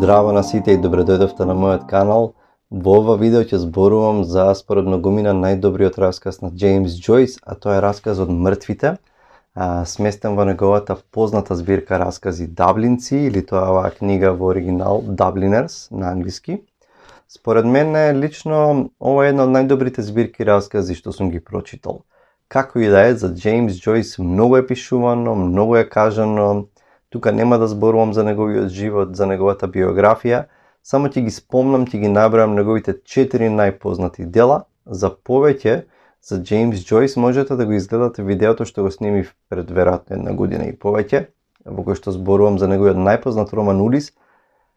Здраво на сите и добре дојдовте на мојот канал. Во ова видео ќе зборувам за според многумина најдобриот расказ на Джеймс Џојс, а тоа е расказот Мртвите, сместен во неговата позната збирка раскази Даблинци, или тоа оваа книга во оригинал Dubliners на англиски. Според мене лично ова е една од најдобрите збирки раскази што сум ги прочитал. Како и да е, за Джеймс Џојс многу е пишувано, многу е кажано. Тука нема да зборувам за неговиот живот, за неговата биографија, само ќе ги спомнам, ќе ги набројам неговите 4 најпознати дела. За повеќе за Джеймс Џојс можете да го изгледате видеото што го снимив пред веројатно една година и повеќе, во кој што зборувам за неговиот најпознат роман Улис,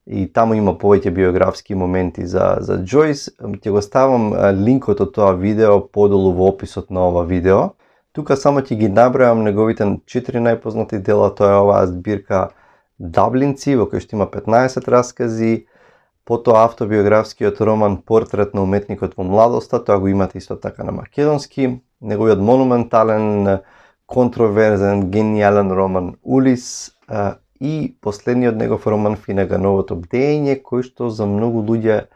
и таму има повеќе биографски моменти за Џојс. Ќе го ставам линкот од тоа видео подолу во описот на ова видео. Тука само ќе ги набројам неговите 4 најпознати дела, тоа е оваа збирка Даблинци, во кој што има 15 раскази, потоа автобиографскиот роман Портрет на уметникот во младоста, тоа го имате исто така на македонски, неговиот монументален, контроверзен, гениален роман Улис и последниот негов роман Финегановото бдење, кој што за многу луѓе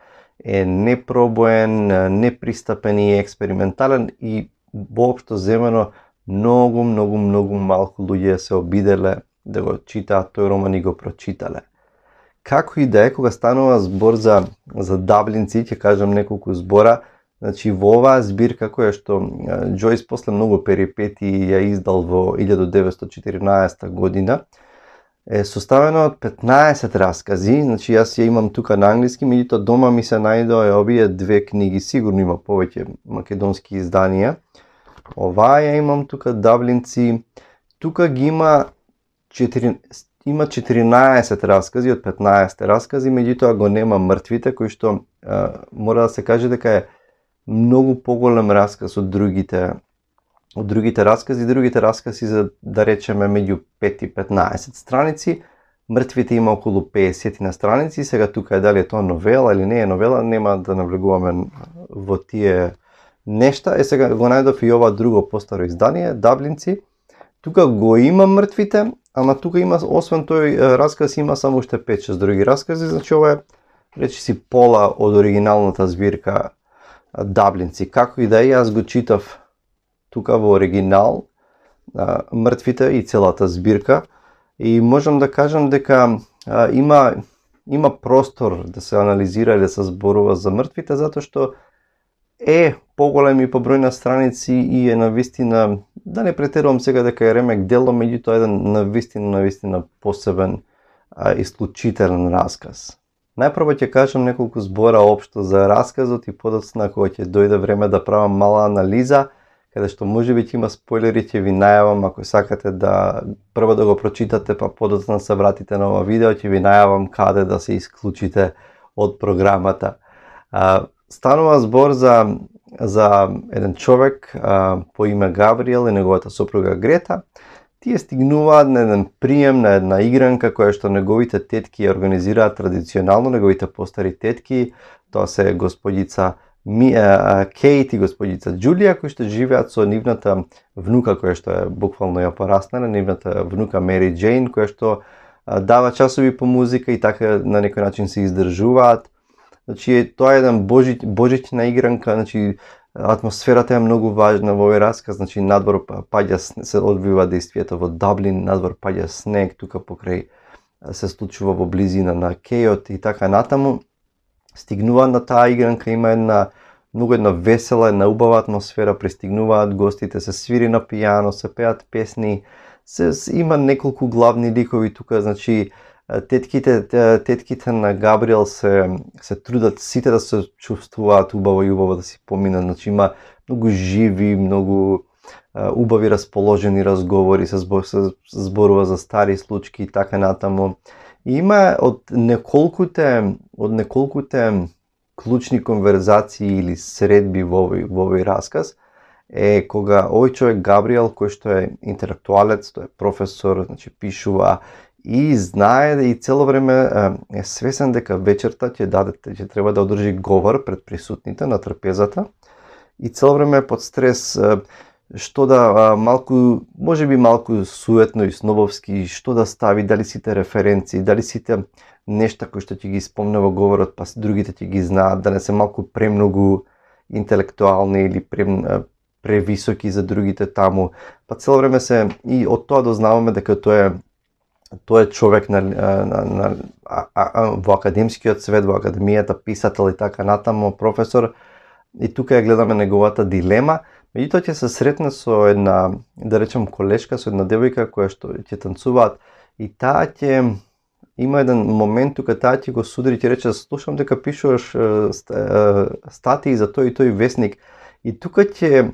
е непробоен, непристапен и експериментален и воопшто земено многу малку луѓе се обиделе да го читаат тој роман и го прочитале. Како и да е, кога станува збор за Даблинци, ќе кажам неколку збора. Значи во оваа збирка која што Џојс после многу перипетии ја издал во 1914 година, е составено од 15 раскази. Значи јас ја имам тука на англиски, меѓутоа дома ми се најдоа овие две книги, сигурно има повеќе македонски изданија. Оваа ја имам тука Даблинци. Тука ги има 14 раскази од 15 раскази, меѓутоа го нема Мртвите, кој што мора да се каже дека е многу поголем расказ од другите раскази. Другите раскази за да речеме меѓу 5 и 15 страници. Мртвите има околу 50 на страници. Сега тука е дали е тоа новела или не е новела, нема да навлегуваме во тие нешта. Сега го најдов и ова друго постаро издание, Даблинци. Тука го има Мртвите, ама тука има, освен тој расказ, има само уште 5-6 други раскази. Значи ова е, речи си, пола од оригиналната збирка Даблинци. Како и да е, јас го читав тука во оригинал Мртвите и целата збирка и можам да кажам дека има простор да се анализира и да се зборува за Мртвите, затоа што е поголем и по број на страници и е навистина, да не претерувам сега дека е ремек дело, меѓутоа еден навистина посебен, исклучителен расказ. Најпрво ќе кажам неколку збора општо за расказот и подоцна кога ќе дојде време да правам мала анализа, каде што можеби ќе има спойлери, ќе ви најавам ако сакате да прво да го прочитате, па подоцна се вратите на ова видео, ќе ви најавам каде да се исклучите од програмата. Станува збор за еден човек по име Габриел и неговата сопруга Грета. Тие стигнуваат на еден прием на една игранка која што неговите тетки ја организираат традиционално, неговите постари тетки, тоа се господица Кейт и господица Џулија, кои што живеат со нивната внука која што е буквално ја пораснала, нивната внука Мери Џејн, која што дава часови по музика и така на некој начин се издржуваат. Значи тоа е еден божична игранка, значи атмосферата е многу важна во овој расказ, значи надвор се одвива действието во Даблин, надвор паѓа снег, тука покрај се случува во близина на Кејот и така натаму. Стигнува на таа игранка, има една весела, една убава атмосфера, пристигнуваат гостите, се свири на пијано, се пеат песни, има неколку главни ликови тука, значи тетките на Габриел се трудат сите да се чувствуваат убаво и убаво да си поминат. Значи има многу живи, многу убави расположени разговори, се зборува за стари случаи и така натаму. И има од неколкуте клучни конверзации или средби во овој расказ е кога овој човек Габриел, кој што е интелектуалец, тој е професор, значи пишува и знае и цело време е свесен дека вечерта ќе треба да одржи говор пред присутните на трпезата и цело време е под стрес што да малку, можеби малку суетно и снобовски, што да стави, дали сите референции, дали сите нешта кои што ќе ги спомне во говорот, па другите ќе ги знаат, да не се малку премногу интелектуални или превисоки за другите таму. Па цело време се и од тоа дознаваме дека тој е човек во академскиот свет, во академијата, писател и така натаму, професор. И тука ја гледаме неговата дилема. Меѓутоа ќе се сретне со една, да речем, колешка, со една девојка која што ќе танцуваат, и таа ќе има еден момент тука, таа ќе го судри, ќе рече: слушам дека пишуваш статии за тој и тој весник. И тука ќе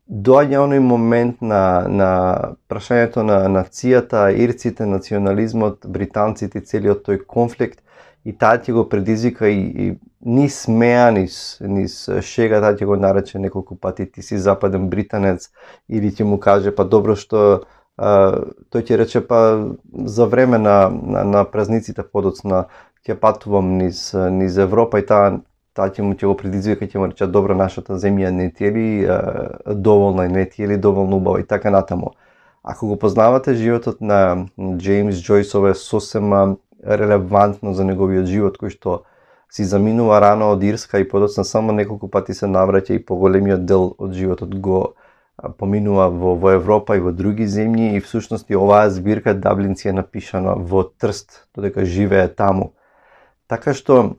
доаѓа оној момент на прашањето на нацијата, ирците, национализмот, британците, целиот тој конфликт, и таа ќе го предизвика и ни смеа, ни шега, таа ќе го нарече неколку пати: ти си западен британец, или ќе му каже: па добро што тој ќе рече: па за време на празниците подоцна ќе патувам низ Европа, и таа ќе го предизвика, ќе му рече: добро, нашата земја не ти е ли доволна, не ти е ли доволно убава, и така натаму. Ако го познавате животот на Джеймс Џојс, ова е сосема релевантно за неговиот живот, кој што си заминува рано од Ирска и подоцна само неколку пати се навраќа, и поголемиот дел од животот го поминува во Европа и во други земји, и всушност и оваа збирка Даблинци е напишана во Трст, додека живее таму. Така што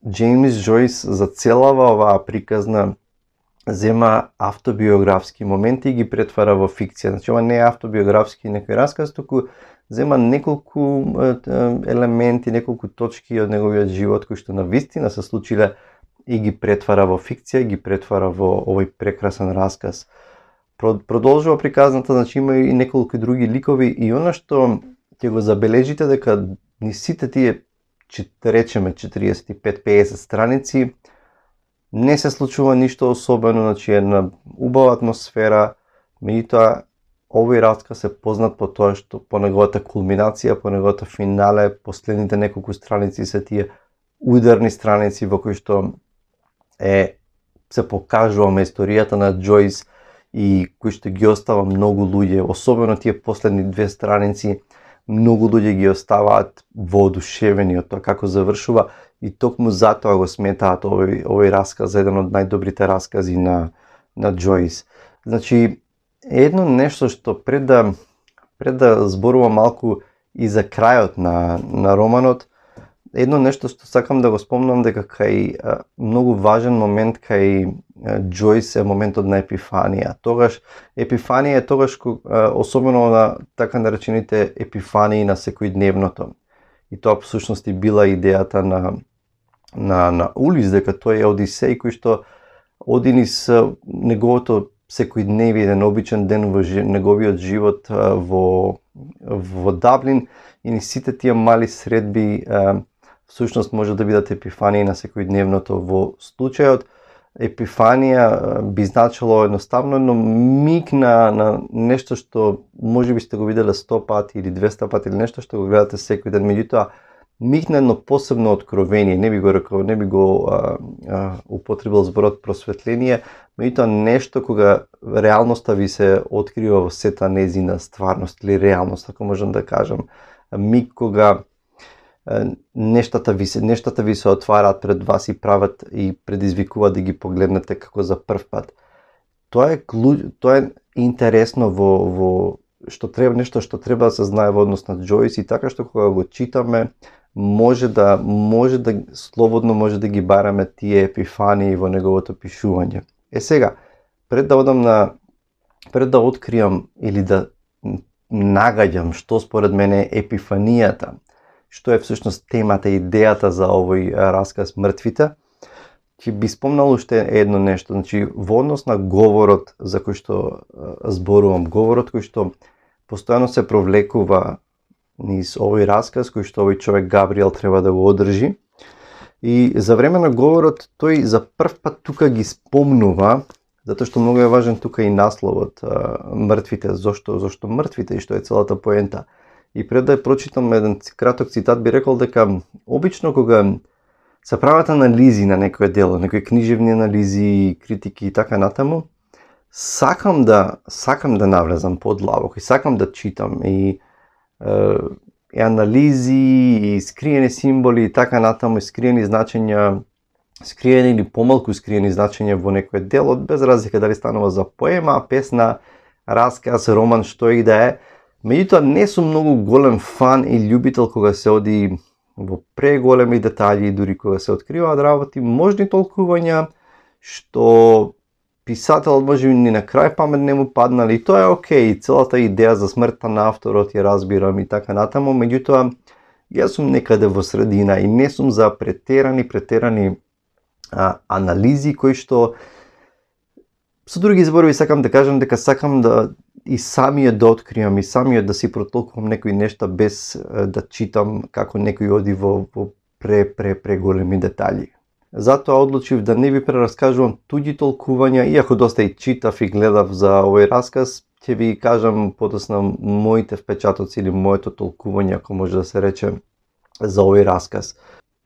Джеймс Џојс за целава оваа приказна зема автобиографски моменти и ги претвара во фикција. Значи, ова не е автобиографски некој расказ, туку зема неколку елементи, неколку точки од неговиот живот кои што навистина се случиле, и ги претвара во фикција, ги претвара во овој прекрасен расказ. Продолжува приказната, значи има и неколку други ликови, и она што ќе го забележите дека ни сите тие, речеме, 45-50 страници, не се случува ништо особено, значи една убава атмосфера. Меѓутоа, овој расказ е познат по тоа што по неговата кулминација, по неговата финале, последните неколку страници се тие ударни страници во кои што се покажува историјата на Џојс, и кои што ги остава многу луѓе, особено тие последни 2 страници, многу луѓе ги оставаат воодушевени од тоа како завршува, и токму затоа го сметаат овој расказ за еден од најдобрите раскази на Џојс. Значи, едно нешто што пред да зборувам малку и за крајот на романот, едно нешто што сакам да го спомнам, дека кај многу важен момент кај Џојс е моментот на епифанија. Тогаш епифанија е тогаш, особено на така наречените епифании на секојдневното. И тоа всушност и била идејата на Улис, дека тој е Одисеј кој што оди низ неговото секојдневие, еден обичен ден во неговиот живот во Даблин, и низ сите тие мали средби всушност може да бидат епифании на секојдневното. Во случајот епифанија би значило едноставно едно миг на нешто што може би сте го виделе 100 пати или 200 пати, или нешто што го гледате секој ден, меѓутоа миг на едно посебно откровение, не би го употребил зборот просветление, меѓутоа нешто кога реалноста ви се открива во сета незина стварност или реалност, ако можам да кажам. Миг кога нештата ви се отвараат пред вас и прават и предизвикуваат да ги погледнете како за прв пат. Тоа е интересно во нешто што треба да се знае во однос на Џојс, и така што кога го читаме може да слободно може да ги бараме тие епифании во неговото пишување. Сега, пред да откриам или да нагаѓам што според мене е епифанијата, што е всушност темата, идејата за овој расказ Мртвите, ќе би спомнал уште едно нешто. Значи, во однос на говорот за кој што зборувам, говорот кој што постојано се провлекува низ овој расказ, кој што овој човек Габриел треба да го одржи. И за време на говорот тој за прв пат тука ги спомнува, затоа што многу е важен тука и насловот Мртвите, зошто мртвите и што е целата поента. И пред да прочитам еден краток цитат, би рекол дека обично кога се прават анализи на некое дело, некои книжевни анализи, критики и така натаму, сакам да навлезам подлабоко и сакам да читам, и анализи и скриени символи и така натаму, и скриени значења, скриени или помалку скриени значења во некој дел, без разлика дали станува за поема, песна, расказ, роман, што и да е. Меѓутоа, не сум многу голем фан и љубител кога се оди во преголеми детали, дури кога се откриваат работи, можни толкувања, што писателот може ни на крај памет не му паднали, и тоа е окей, целата идеја за смртта на авторот ја разбирам и така натаму, меѓутоа, јас сум некаде во средина и не сум за претерани анализи кои што, со други зборови сакам да кажам дека сакам да и самиот да откриам и самиот да си протолкувам некои нешта без да читам како некој оди во преголеми детали. Затоа одлучив да не ви прераскажувам туѓи толкувања, иако доста и читав и гледав за овој расказ, ќе ви кажам подоцна моите впечатоци или моето толкување, ако може да се рече, за овој расказ.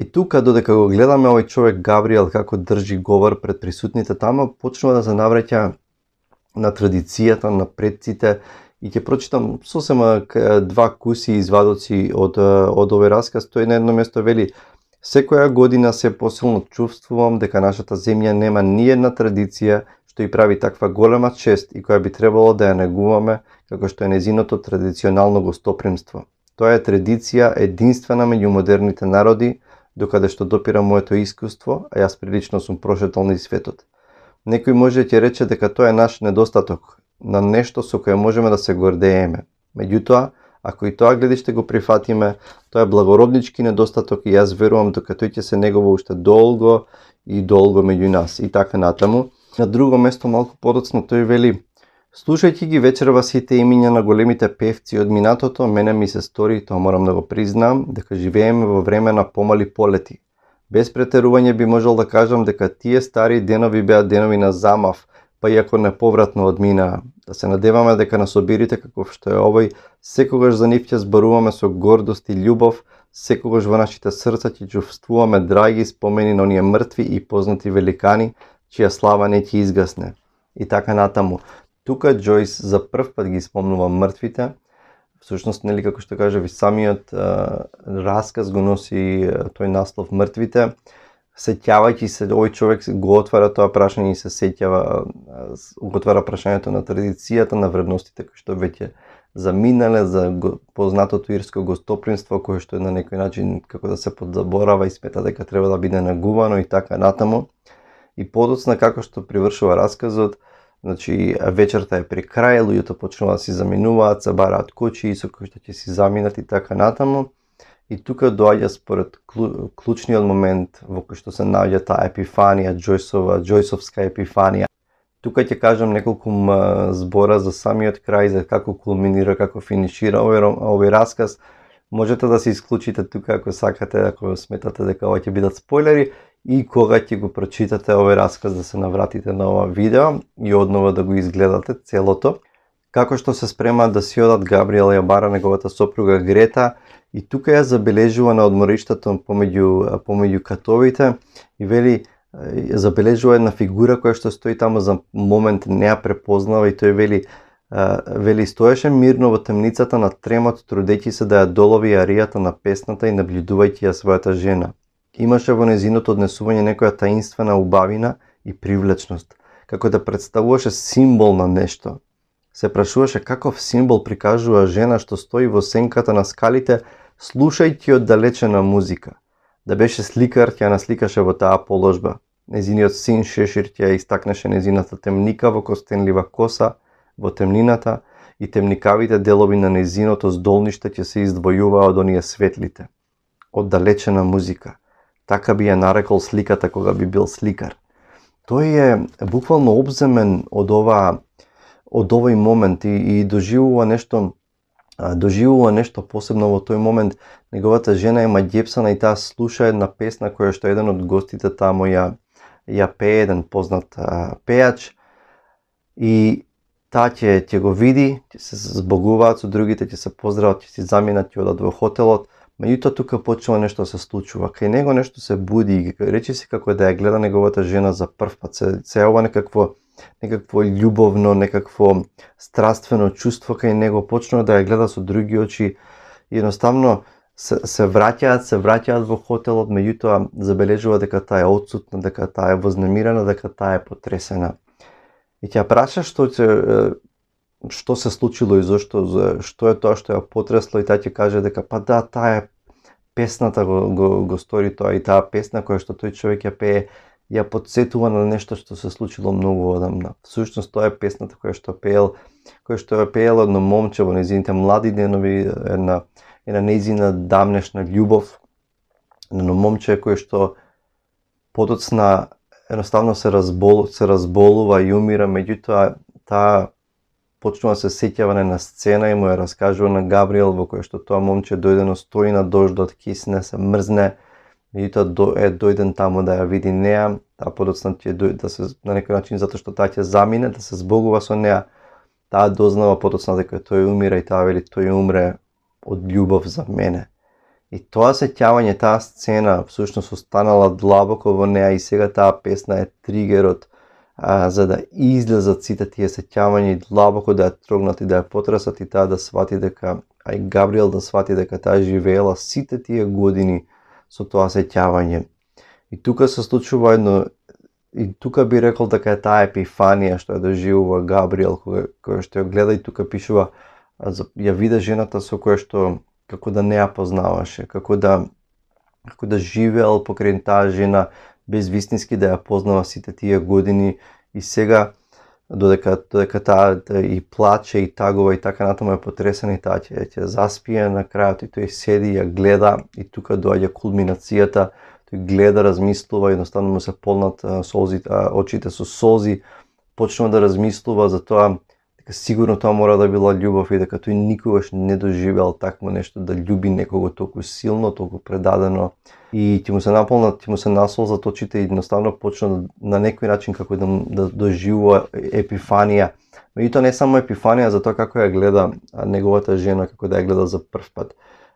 И тука, додека го гледаме овој човек Габриел како држи говор пред присутните тама, почнува да се навраќа на традицијата, на предците, и ќе прочитам сосема два куси извадоци од овој расказ. Тој на едно место вели: секоја година се посилно чувствувам дека нашата земја нема ни една традиција што и прави таква голема чест и која би требало да ја негуваме како што е незиното традиционално гостопримство. Тоа е традиција единствена меѓу модерните народи, докаде што допира моето искуство, а јас прилично сум прошетал низ светот. Некој може ќе рече дека тоа е наш недостаток, на нешто со кое можеме да се гордееме. Меѓутоа, ако и тоа гледиште го прифатиме, тоа е благороднички недостаток и јас верувам дека тој ќе се негува уште долго и долго меѓу нас и така натаму. На друго место малку подоцна тој вели: слушајќи ги вечерва сите имиња на големите певци од минатото, мене ми се стори, тоа морам да го признам, дека живееме во време на помали полети. Без претерување би можел да кажам дека тие стари денови беа денови на замав, па иако неповратно одминаа. Да се надеваме дека на собирите каков што е овој, секогаш за нив ќе зборуваме со гордост и љубов, секогаш во нашите срца ќе чувствуваме драги спомени на оние мртви и познати великани, чија слава не ќе изгасне. И така натаму. Тука Џојс за прв пат ги спомнува мртвите. Всушност, нели, како што кажа, ви самиот расказ го носи тој наслов мртвите. Сеќавајќи се, овој човек го отвара тоа прашање и се сеќава, го отвара прашањето на традицијата, на вредностите кои што веќе заминале, за познатото ирско гостопримство, кое што е на некој начин како да се подзаборава и смета дека треба да биде негувано и така натаму. И подоцна како што привршува расказот, значи вечерта е при крај, луѓето почнуваат да си заминуваат, се бараат кучи со кои што ќе си заминат и така натаму. И тука доаѓа според клучниот момент во кој што се наоѓа таа епифанија, Џојсовска епифанија. Тука ќе кажам неколку збора за самиот крај, за како кулминира, како финишира овој расказ. Можете да се исклучите тука ако сакате, ако сметате дека ова ќе бидат спойлери, и кога ќе го прочитате овој расказ да се навратите на ова видео и однова да го изгледате целото. Како што се спремаат да си одат, Габриел ја бара неговата сопруга Грета и тука ја забележува на одмориштето помеѓу катовите и вели, забележува една фигура која што стои таму, за момент не ја препознава и тој вели стоеше мирно во темницата на тремот, трудејќи се да ја долови аријата на песната и наблюдувајќи ја својата жена. Имаше во незиното однесување некоја таинствена убавина и привлечност, како да представуваше символ на нешто. Се прашуваше каков символ прикажува жена што стои во сенката на скалите, слушајќи оддалечена музика. Да беше сликар, ќе ја насликаше во таа положба. Незиниот син Шешир ќе ја истакнеше незината темника во костенлива коса, во темнината, и темникавите делови на незиното здолниште ќе се издвојуваа од оние светлите. Оддалечена музика. Така би ја нарекол сликата кога би бил сликар. Тој е буквално обземен од овој момент и доживува нешто посебно во тој момент. Неговата жена е маѓепсана и таа слуша една песна која што еден од гостите таму ја пее, еден познат пејач, и таа ќе го види, ќе се збогуваат со другите, ќе се поздрават, ќе си заминат, ќе одат во хотелот. Меѓутоа тука почнува нешто да се случува. Кај него нешто се буди и речи се како да ја гледа неговата жена за прв пат. Се ова некакво љубовно, некакво страствено чувство кај него, почнува да ја гледа со други очи Едноставно се враќаат во хотелот, меѓутоа забележува дека таа е отсутна, дека таа е вознемирена, дека таа е потресена. И ќе праша што се случило и што е тоа што ја потресло, и таа ќе каже дека па да, таа е песната го стори тоа, и таа песна која што тој човек ја пее ја потсетува на нешто што се случило многу одамна. Всушност тоа е песната која што ја пеел едно момче во нејзините млади денови, една нејзина давнешна љубов, едно момче кој што подоцна едноставно се разболува и умира, меѓутоа таа почнува се сеќава на сцена и му ја раскажува на Габриел, во која што тоа момче дојдено стои на дождот, кисне, се мрзне, меѓутоа е дојден таму да ја види неа, таа подоцна ќе да се на некој начин, затоа што таа ќе замине, да се збогува со неа, таа дознава подоцна дека тој умира и таа вели тој умре од љубов за мене. И тоа сеќавање, таа сцена всушност останала длабоко во неа, и сега таа песна е тригерот за да излезат сите тие сеќавања и длабоко да ја трогнат и да ја потресат, и таа да свати дека, а и Габриел да свати дека таа живеела сите тие години со тоа сеќавање. И тука се случува и тука би рекол дека е таа епифанија што ја доживува Габриел, која што ја гледа, и тука пишува, ја виде жената со која што како да не ја познаваше, како да живеел покрај таа жена без вистински да ја познава сите тие години, и сега додека таа и плаче и тагува и така натаму е потресена, и таа ќе заспие на крајот, и тој седи и ја гледа, и тука доаѓа кулминацијата, тој гледа, размислува, едноставно му се полнат очите со солзи, почнува да размислува за тоа дека сигурно тоа мора да била љубов и дека тој никогаш не доживеал такво нешто, да љуби некого толку силно, толку предадено, и ќе му се насолзат очите, и едноставно почна на некој начин како да доживува епифанија. Меѓутоа не само епифанија за тоа како ја гледа неговата жена, како да ја гледа за прв пат.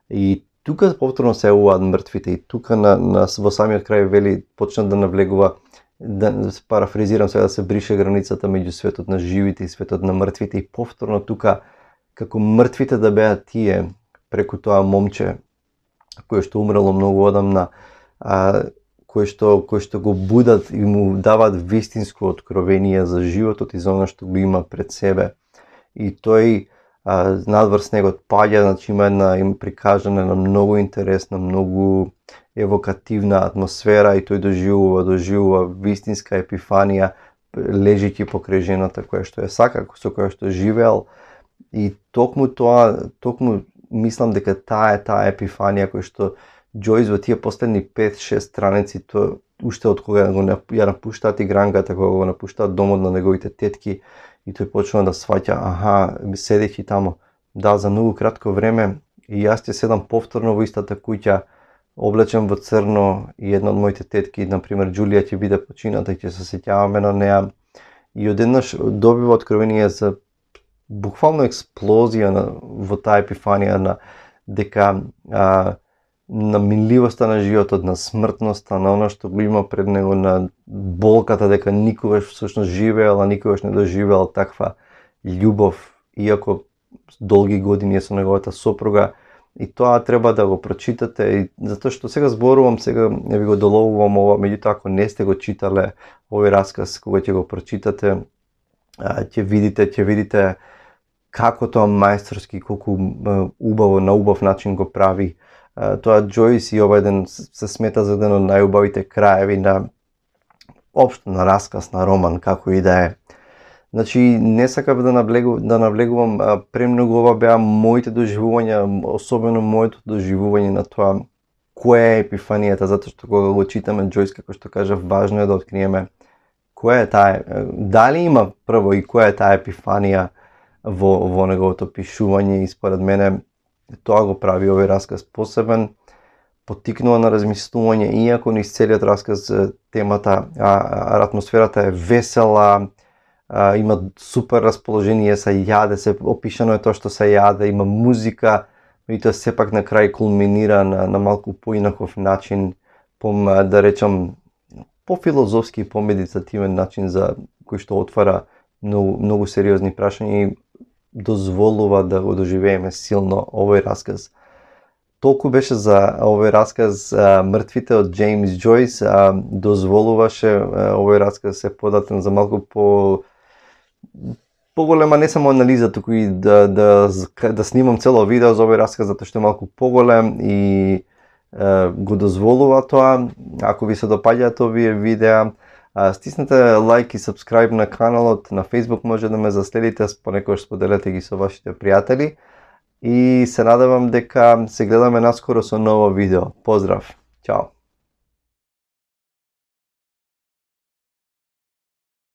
И тука повторно се јавуваат мртвите, и тука во самиот крај вели, почна да навлегува, да се парафризирам сега, да се брише границата меѓу светот на живите и светот на мртвите, и повторно тука како мртвите да беа тие преку тоа момче кој што умрело многу одамна, кој што го будат и му даваат вистинско откровение за животот и за она што го има пред себе. И тој надврз него паѓа, значи има прикажана на многу интересна, многу евокативна атмосфера, и тој доживува вистинска епифанија, лежејќи покрај жената која што ја сака, со која што живеел. И токму мислам дека таа епифанија која што Џојс во тие последни 5-6 страници, тоа уште од кога ја напуштаат игранката, кога го напуштаат домот на неговите тетки, и тој почнува да сваќа, седејќи таму, да, за многу кратко време и јас ќе седам повторно во истата куќа, облечен во црно, и една од моите тетки, например Џулија, ќе биде почината и ќе се сеќаваме на неа, и одеднаш добива откровение за буквално експлозија во таа епифанија, дека на минливоста на животот, на смртноста, на оно што го има пред него, на болката дека никогаш всушност живеел, а никогаш не доживеал таква љубов, иако долги години е со неговата сопруга. И тоа треба да го прочитате, затоа што сега зборувам, сега не ви го доловувам ова, меѓутоа ако не сте го читале овој расказ, кога ќе го прочитате, ќе видите како тоа мајсторски, колку убаво, на убав начин го прави. Тоа Џојс и ова еден се смета за еден од најубавите краеви на општо на расказ, на роман, како и да е. Значи, не сакав да навлегувам премногу, ова беа моите доживувања, особено моето доживување на тоа која е епифанијата, затоа што кога го читаме Џојс, како што кажав, важно е да откриеме која е таа, дали има прво и која е таа епифанија во неговото пишување, и според мене тоа го прави овој расказ посебен, поттикнува на размислување, иако низ целиот расказ темата, атмосферата е весела, има супер расположение, се јаде, се опишано е тоа што се јаде, има музика, и тоа сепак на крај кулминира на малку поинаков начин, да речам, по-филозофски и по-медитативен начин, за кој што отвара многу сериозни прашања и дозволува да го доживееме силно овој расказ. Толку беше за овој расказ. Мртвите од Джеймс Џојс дозволуваше овој расказ се податен за малку поголема не само анализа, туку и да снимам цело видео за овој расказ, затоа што е малку поголем и го дозволува тоа. Ако ви се допаѓаат овие видеа, стиснете лайк и сабскрайб на каналот. На Facebook може да ме заследите, понекогаш споделете ги со вашите пријатели. И се надевам дека се гледаме наскоро со ново видео. Поздрав! Чао!